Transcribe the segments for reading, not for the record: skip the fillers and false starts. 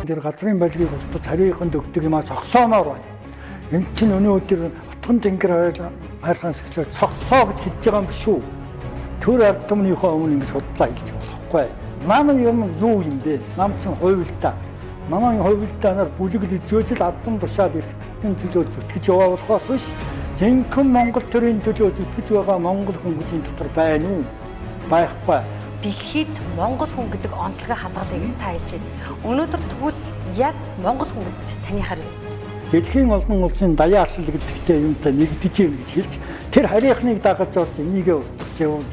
Тэр газрын балгийг устгаж харийнханд өгдөг юм а цогсоомоор байна. Энд чинь өнөөдөр Отгон тэнгэр хайрхан сэгслээ цогсоо гэж хэлж байгаа юм биш үү? Төр ард түмнийхөө өмнө ингэж худлаа хэлж болохгүй. Манай юм юу юм бэ? Нам чинь хувилдаа. Манай хувилдаанаар бүлэглэж л албан тушаал эрхтэн төлөө зүтгэж яваа болохоос биш жинхэнэ Монгол төрийн төлөө зүтгэж байгаа монгол хүн гэж энэ дотор байна уу? Байхгүй. Дэлхийд монгол хүн гэдэг онцлогоо хадгалъя гэж та хэлж байна. Өнөөдөр тэгвэл яг монгол хүн гэж таныхаар юу? Дэлхийн олон улсын даяаршил гэдэгтэй юмтай нэгдэж юм гэж хэлж тэр харийнхныг дагаж орж энийгээ устгах юм.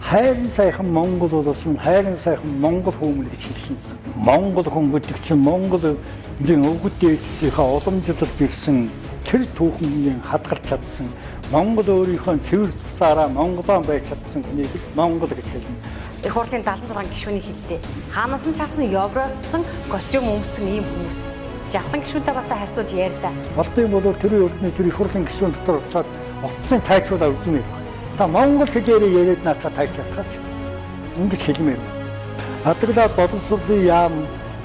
Хайрын сайхан Монгол улс нь хайрын сайхан монгол хүмүүн гэж хэлэх юм. Монгол хүн гэдэг чинь Монголын өвгөд дээдсийнхаа уламжлалж ирсэн тэр түүхнийг хадгалж чадсан, Монгол өөрийнхөө цэвэр цусаараа монголон байж чадсан хүнийг л монгол гэж хэлнэ. Их хурлын 76 гишүүний хэллээ. Хаанаас нь ч харсан европчсан костюм өмссөн ийм хүмүүс. Жавхлан гишүүнтэй бас та харьцуулж ярьлаа. Болдын болов тэрийн өрдний тэр их хурлын гишүүн дотор очоод утсын тайчуулаа үзмээр байна. Та монгол хэлээрээ яриад наадаа тайч чадхаач. Ингэж хэлмээр. Адаглаад боловсролын яам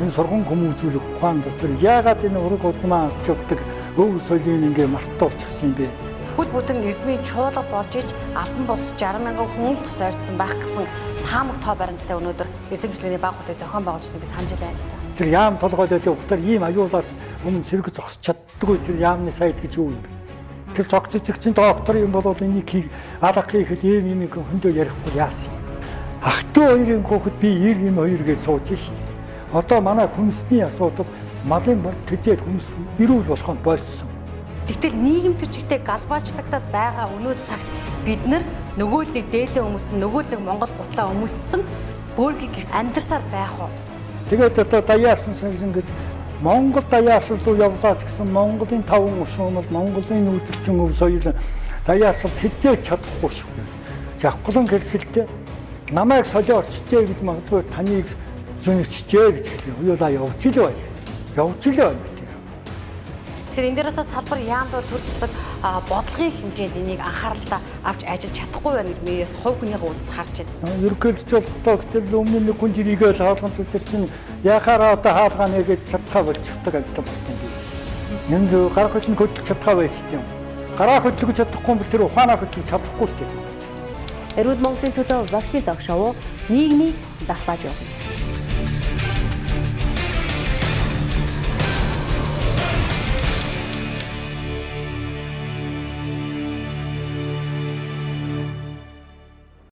энэ сурган хүмүүжүүлэх ухаан дотор яагаад энэ ураг удмаа авч явдаг өв соёлын ингээ мартуулчихсан юм бэ? Бүхэл бүтэн эрдмийн чуулга болж ич алтан бус 60 мянган хүн л тус ойртсон байх гэсэн таамаг тоо баримттай өнөөдөр эрдэмчлэгийн баг хурлыг зохион байгуулжсныг би санаж байна л да. Тэр яам толгойд байж байгаа ийм аюулаас өмнө сэрэг зогсож чаддаггүй тэр яамны сайд гэж юу юм бэ? Тэр цогц цэцэг чинь доктор юм болоод энийг алга хийхэд ийм юм хөндөө ярихгүй яасан юм. Ах トゥ хоёрын хүүхэд би 90 юм хоёр гэж сууж шít. Одоо манай хүнсний асуудал малын бол тэжээд хүнс эрүүл болох нь болсон. Гэтэл нийгэм төр чигтээ галбаалчлагдаад байгаа өнөө цагт бид нар нөгөө л нэг дээлээ өмсөн, нөгөө л нэг монгол гутлаа өмссөн бөөргийн гэрт амьдарсаар байх уу? Тэгээд одоо даяарсан сэлэн гэж Монгол даяаршил руу явлаа ч гэсэн Монголын таван өшөөн бол Монголын нүүдэлчин өв соёл даяаршил тэжээж чадахгүй шүү. Жавхлан хэлсэлтэй намайг солио орчжээ гэж магадгүй таныг зөнөчжээ гэж хэлээ. Уюулаа явж л бай. Явж л бай. Тэгэхээр энэ дээрээс салбар яамдуу төр засаг бодлогын хэмжээнд энийг анхааралтай авч ажиллаж чадахгүй байна гэж би бас хувь хүнийхээ үдс харж байна. Ерөнхийлөгч болохдоо гэтэл өмнө нэг хүн жирийгээл хаалган тэр чинь яхаараа одоо хаалгаа нэгээд чадхаа болчихдог амьтан болтон би. Энд гар хөдлөн хөдлөж чадхаа байсан юм. Гараа хөдлөж чадахгүй бол тэр ухаанаа хөдлөж чадахгүй шүү дээ. Эрүүл Монголын төлөө вакцин тогшоо нийгмийг дархлааж явна.